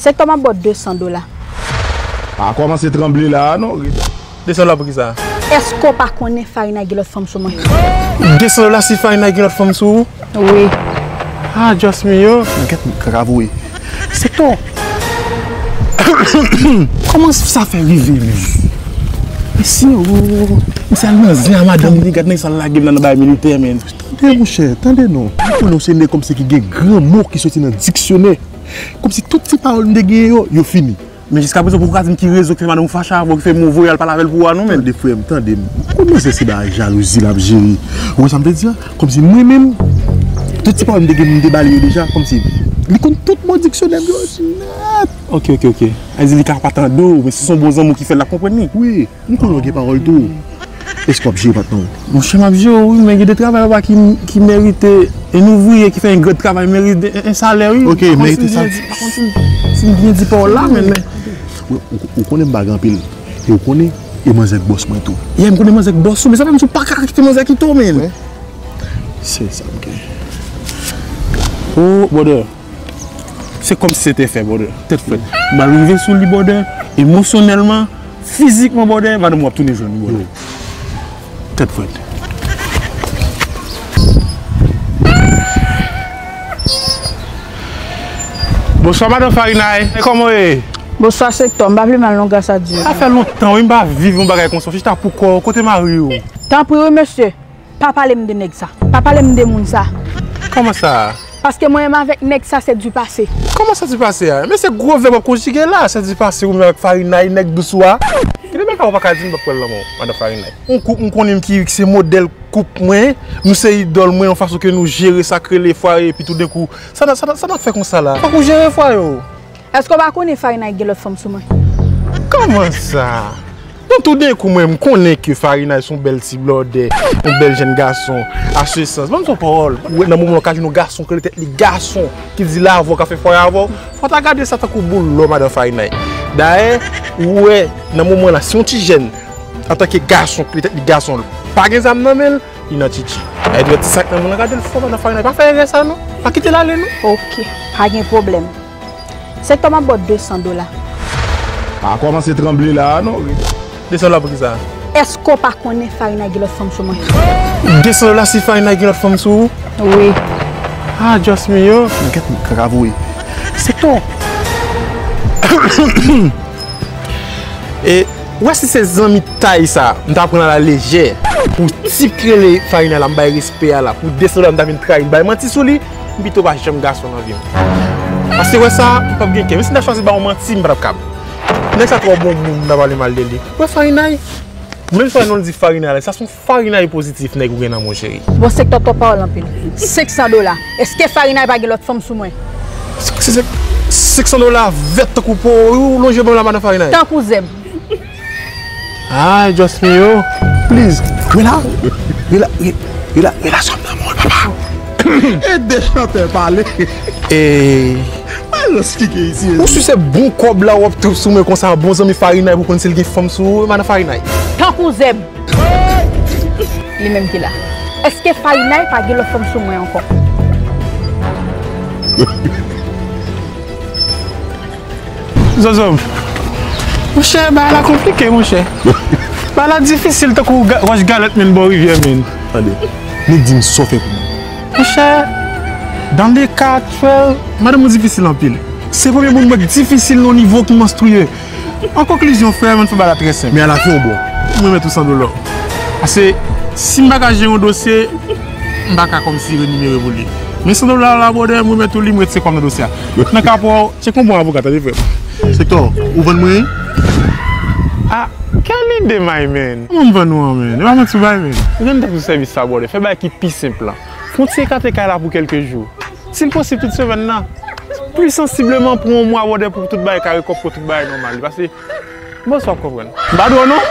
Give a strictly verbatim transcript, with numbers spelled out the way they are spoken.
Sektò, m ap ba w de san dola. Pa kòmanse tranble la a non. De san dola pou kisa? Èske w pa konnen Farina gen lòt fanm sou mwen? De san dola si Farina gen lòt fanm sou ou? Wi. Ah, Dios mio. Gèt kaka voye. Sektò. Kòman sa fè rive menm? Mesye, oh, misye al nan zen a madanm li, gad nan sa l lage m nan, nan bagay militè, men. Tande, monchè, tande non. Ou konnen w se nèg kòmsi ki gen gran mo ki soti nan diksyonè. Kòmsi tout ti pawòl m te genyen yo, yo fini. Men jiskaprezan, pou w ka di m ki rezon ki fè madanm ou fache avè w, ki fè m voye al pale avè l pou ou a non, men. Tande, frè m, tande m. Ou konn manzè se bagay jalouzi l ap jere. Ou wè sa m te di a? Kòmsi mwen menm, tout ti pawòl m te gen, m te ba li yo deja, kòmsi li konn tout mo diksyonè m yo nèt. Ok, ok, ok. Sa vle di li ka pa tande w, men si se yon bon zanmi w ki fè l, l ap konprann li. Wi, m konnen w gen pawòl tou. Èske w ap jere patnè w? Monchè, m ap jere w, wi, men gen de travay papa ki, ki merite, yon ouvriye ki fè yon gran travay merite yon, yon salè, wi. Ok, merite sa. Pa konn si m, si m byen di pawòl la, men, men. Ou, ou, ou konnen m pa gen anpil. E ou konnen, e manzè k bòs mwen tou. Yeah, m konnen manzè k bòs ou, men sa fè m di w pa ka kite manzè kite w, men. Wi. Se sa, ok. Oh, brother. Se kòmsi se te fè, brother. Tèt frèt. M al rive sou li, brother. Emosyonèlman, fizikman, brother, madanm ou ap tounen jwenn ou, brother. Tèt frèt. Bonswa, madanm Farinay. Kòman w ye? Bonswa, Sektò. M pa pi mal non, gras a Dye. Sa fè lontan, wi, m pa viv yon bagay konsa. Chita pou kò w. Kote mari w? Tanpri, wi, mesye. Pa pale m de nèg sa. Pa pale m de moun sa. Kòman sa? Paske mwen menm avèk nèg sa se du passé. Kòman sa du passé a? Men se gwo vèb w ap konjige la, se du passé ou menm avèk Farinay, nèg dous ou a. Gen de bagay ou pa ka di m, m p ap pran l nan men w, madanm Farinay. Yon koup m konnen m ki se modèl koup mwen, nou se idòl mwen, yon fason ke nou jere sa k rele fwaye, epi toudenkou, sa n ap, sa n ap, sa n ap fè konsa la? Fòk ou jere fwaye w. Èske w pa konnen Farinay gen lòt fanm sou mwen? Kòman sa? Bon, toudenkou, mwen, m konnen ke Farinay se yon bèl ti blòdè, yon bèl jèn gason, a se sans. Ban m fè yon pawòl. Ou wè, nan moman w ka jwenn yon gason ki rele tèt li gason, ki di l avè w, ka fè fwaye avè w, fò w ta gade sa tankou boul lò, madanm Farinay. Dayè, ou wè, nan moman la, si yon ti jèn, antanke gason, ki rele tèt li gason, pa gen zam nan men l, li nan tchitchi. Dayè, ti sa k nan men l, gade l fò, madanm Farinay, pa fè erè sa, non. Pa kite l ale, non. Ok, pa gen pwoblèm. Sektò, m ap ba w de san dola. Pa kòmanse tranble la a non. De san dola pou kisa? Èske w pa konnen Farinay gen lòt fanm sou mwen? De san dola si Farinay gen lòt fanm sou ou? Wi. Ah, Dios mio. Gèt kaka voye. Sektò. E Ou wè si se zanmi tay sa, m ta pran l a la lejè. Pou tip ki rele Farinay la, m bay respè a la. Pou de san dola, m ta vin trayi, m bay manti sou li, m pito pa janm gason nan vi m. Paske wè sa, m p ap gen kè. Menm si m ta chwazi ba w manti, m pa t ap kab. Nèg sa twò bon moun, m ta pale mal de li. Wè Farinay, menm si w wè non l di Farinay la, sa se yon Farinay pozitif nèg ou gen nan men w, cheri. Bon, Sektò, twòp pawòl anpil. Senk san dola. Èske Farinay pa gen lòt fanm sou mwen? Se, se, se, senk san dola vèt tankou po, ou lonje ban m la, madanm Farinay. Tankou zèb. Ay, Dios mio. Please, rela, rela, re-, rela, relasyon m nan men w, papa. Ede chantè pale. E Alòs ki gen isi. Ou si se bon kòb la w ap twouve sou mwen konsa, bon zanmi Farinay pou konn si l gen fanm sou ou, madanm Farinay. Tankou zèb. Li menm ki la. Èske Farinay pa gen lòt fanm sou mwen ankò? Zozo. Monchè, bagay la konplike, monchè. Bagay la difisil tankou ga-, wòch galèt, men, bò rivyè, men. Tande, nik di m sa w fè pou mwen. Monchè, dans le cas actuel, madanm ou difisil anpil. Se premye moun mwen k difisil nan yon nivo ki monstriye. An konklizyon, frè, m fè bagay la trè senp. Men alafen, w bon. M remèt ou san dola. Paske, si m pa ka jere yon dosye, m pa ka kòmsi renimere pou li. Men san dola la, brother, m remèt ou li, m retire kò m nan dosye a. Nan ka pa w, tcheke yon bon avoka, tande, frè m. Sektò, ou vann mwen? Ah, quelle idée, my man? Kòman m vann ou an, man? E pa manti w bay, man. Ou gen tèt ou sèvis sa, brother. Fè bagay ki pi senp lan. Fè yon ti ekate kay la pou kèlke jou. Si l posib tout semèn nan. Pli sansibleman pou yon mwa, brother, pou tout bagay kare kòb, pou tout bagay nòmal. Paske, bon, sa w ap konprann. M pa dwe w non.